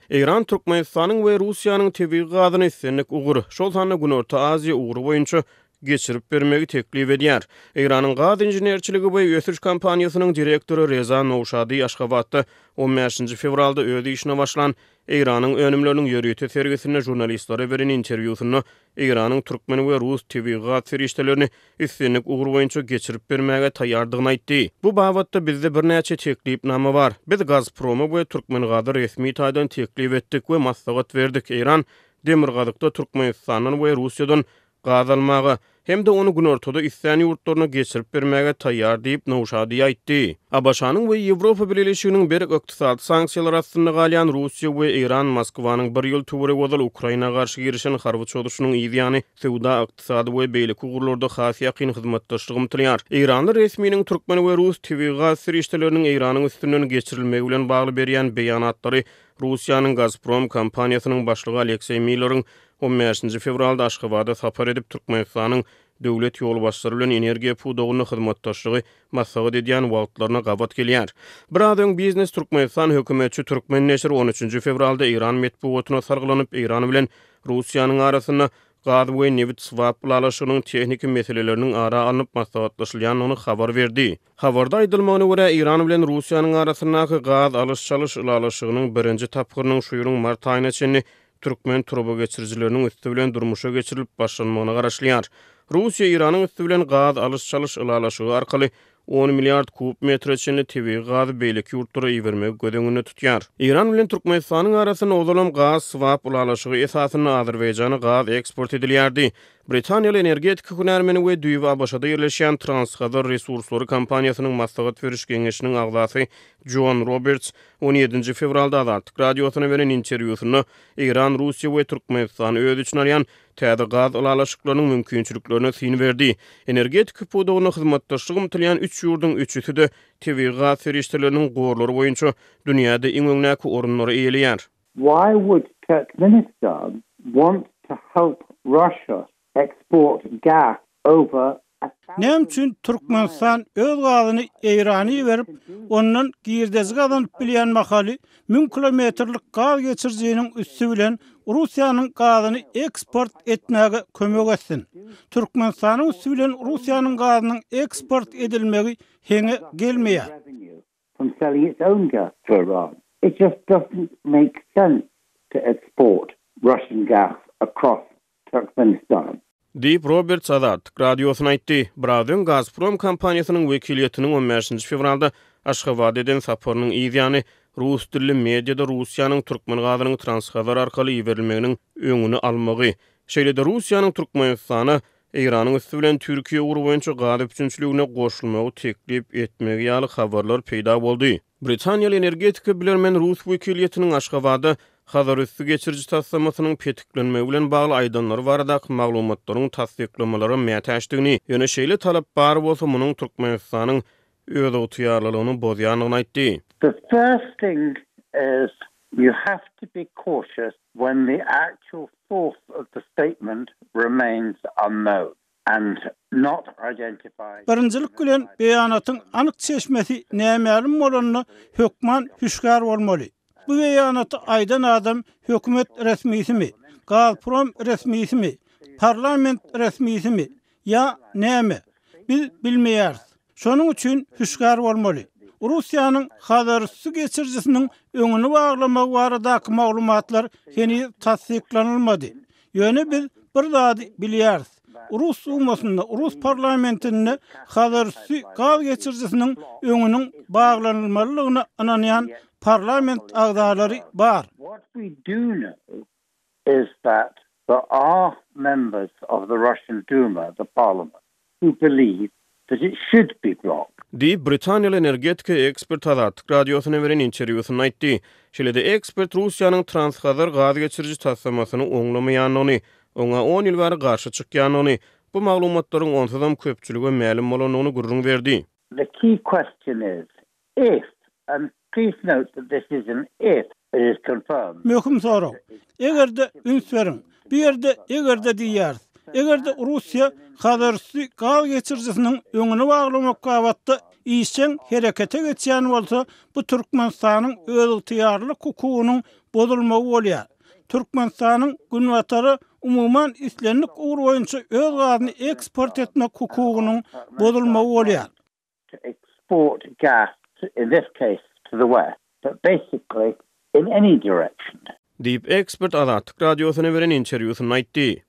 Eýran Türkmenistanyň we Russiýanyň tebigy gazyny islendik ugur, şol sanda Günorta Aziýa ugry boýunça geçirip bermegi teklip edýär. Eýranyň gaz inženerçiligi we ösüş kompaniýasynyň direktory Reza Nowşadi Aşgabatda on bäşinji fewralda öz işine başlan Eýranyň önümleriniň ýörite sergisinde žurnalistlere beren interwýusynda Eýranyň türkmen we rus tebigy gaz serişdelerini islendik ugur boýunça geçirip bermäge taýýardygyny aýtdy. Bu babatda bizde birnäçe teklipnama bar. Biz Gazproma we Türkmengaza resmi taýdan teklip etdik we maslahat berdik, Eýran demirgazykda Türkmenistandan we Russiýadan gaz almaga hem-de ony günortada islän ýurtlaryna geçirip bermäge taýýar diýip, Nowşadi aýtdy. ABŞ-nyň we Ýewropa Bileleşiginiň berk ykdysady sanksiýalary astynda galýan Russiýa we Eýran Moskwanyň bir ýyl töweregi ozal Ukraina garşy girişen harby çozuşynyň yz ýany söwda-ykdysady we beýleki ugurlarda has ýakyn hyzmatdaşlyga ymtylýar. Eýranly resminiň türkmen we rus tebigy gaz serişdeleriniň Eýranyň üstünden geçirilmegi bilen bagly berýän beýanatlary Russiýanyň Gazprom kompaniýasynyň başlygy Alekseý Milleriň On bäşinji fewralda Aşgabada sapar edip, Türkmenistanyň döwlet ýolbaşçylary bilen energiýa pudagynda hyzmatdaşlygy maslahat edýän wagtlaryna gabat gelýär. Biraz öň Biznes Türkmenistan hökümetçi türkmen neşiri on üçünji fewralda eýran metbugatyna salgylanyp, Eýran bilen Russiýanyň arasynda gaz we nebit swap ylalaşygynyň tehniki meseleleriniň ara alnyp maslahatlaşylýandygyny habar berdi. Habarda aýdylmagyna görä, Eýran bilen Russiýanyň arasyndaky gaz alyş-çalyş ylalaşygynyň birinji tapgyrynyň şu ýylyň mart aýyna çenli türkmen turbageçirijileriniň üsti bilen durmuşa geçirilip başlanmagyna garaşylýar. Russiýa Eýranyň üsti bilen gaz alyş-çalyş ylalaşygy arkaly on milliard kub metre çenli tebigy gazy beýleki ýurtlara ibermegi göz öňünde tutýar. Eýran bilen Türkmenistanyň arasynda ozalam gaz swap ylalaşygy esasynda Azerbaýjana gaz eksport edilýärdi. Britaniýaly energetika hünärmeni we düýbi ABŞ-da ýerleşýän Transhazar resurslary kompaniýasynyň maslahat beriş geňeşiniň agzasy Jon Roberts on ýedinji fewralda Azatlyk Radiosyna beren interwýusynda Eýran, Russiýa we Türkmenistany öz içine alýan täze gaz ylalaşyklarynyň mümkinçiliklerine syn berdi. Energetika pudagynda hyzmatdaşlyga ymtylýan üç ýurduň üçüsi-de tebigy gaz serişdeleriniň gorlary boýunça dünýäde iň öňdäki orunlary eýeleýär. Why would Turkmenistan want to help Russia export gas over a Näme üçin Türkmenistan öz gazyny Eýrana iberip, ondan girdeji gazanyp bilýän mahaly, müň kilometrlik gaz geçirijiniň üsti bilen Russiýanyň gazyny eksport etmäge kömek etsin? Türkmenistanyň üsti bilen Russiýanyň gazynyň eksport edilmegi heňe gelmeýär. from selling its own gas to Iran. It just doesn't make sense to export Russian gas across Turkmenistan. Diýip, Roberts Azatlyk Radiosyna aýtdy. Biraz öň Gazprom kompaniýasynyň wekiliýetiniň on bäşinji fewralda Aşgabada eden saparynyň yz ýany, rus dilli mediada Russiýanyň türkmen gazynyň Transhazar arkaly iberilmeginiň öňüni almagy, şeýle-de Russiýanyň Türkmenistana Eýranyň üsti bilen Türkiýe ugry boýunça gaz üpjünçiligine goşulmagy teklip etmegi ýaly habarlar peýda boldy. Britaniýaly energetika bilermen rus wekiliýetiniň Aşgabada Hazarüsti geçiriji taslamasynyň petiklenmegi bilen bagly aýdanlary baradaky maglumatlaryň tassyklamalara mätäçdigini, ýöne şeýle talap bar bolsa, munuň Türkmenistanyň özygtyýarlylygyny bozýandygyny aýtdy. The first thing is you have to be cautious when the actual source of the statement remains unknown and not identified. Birinjilik bilen, beýanatyň anyk çeşmesi nämälim bolanda hökman hüşgär bolmaly. Bu beýanaty aýdan adam hökümet resmisimi, Gazprom resmisimi, parlament resmisimi Ýa näme? Biz bilmeýäris. Şonuň üçin hüşgär bolmaly. Russiýanyň Hazarüsti geçirijisiniň öňüni baglamagy baradaky maglumatlar heniz tassyklanylmady. Ýöne biz bir zady bilýäris. Rus Dumasynda, rus parlamentinde Hazarüsti gaz geçirijisiniň öňüniň baglanylmalydygyna ynanýan parlament agzalary bar. is that there are members of the Russian Duma, the parliament, who believe that it should be blocked. Diýip, britaniýaly energetika eksperti Azatlyk Radiosyna beren interwýusynda aýtdy. Şeýle-de ekspert Russiýanyň Transhazar gaz geçiriji taslamasyny oňlamaýandygyny, oňa on ýyl bäri garşy çykýandygyny, bu maglumatlaryň onsuzam köpçülige mälim bolandygyny gürrüň berdi. The key question is, If, and please note that this is an if, it is confirmed. Möhüm sorag. Eger-de, üns beriň, bu ýerde eger-de diýýäris. Eger-de Russiýa Hazarüsti gaz geçirijisiniň öňüni baglamak babatda Işjeň herekete geçýän bolsa, bu Türkmenistanyň özygtyýarlylyk hukugynyň bozulmagy bolýar. Türkmenistanyň Günbatara umuman islendik ugur boýunça öz gazyny eksport etmek hukugynyň bozulmagy bolýar. to export gas, in this case to the west, but basically in any direction. Diýip, ekspert Azatlyk Radiosyna beren interwýusynda aýtdy.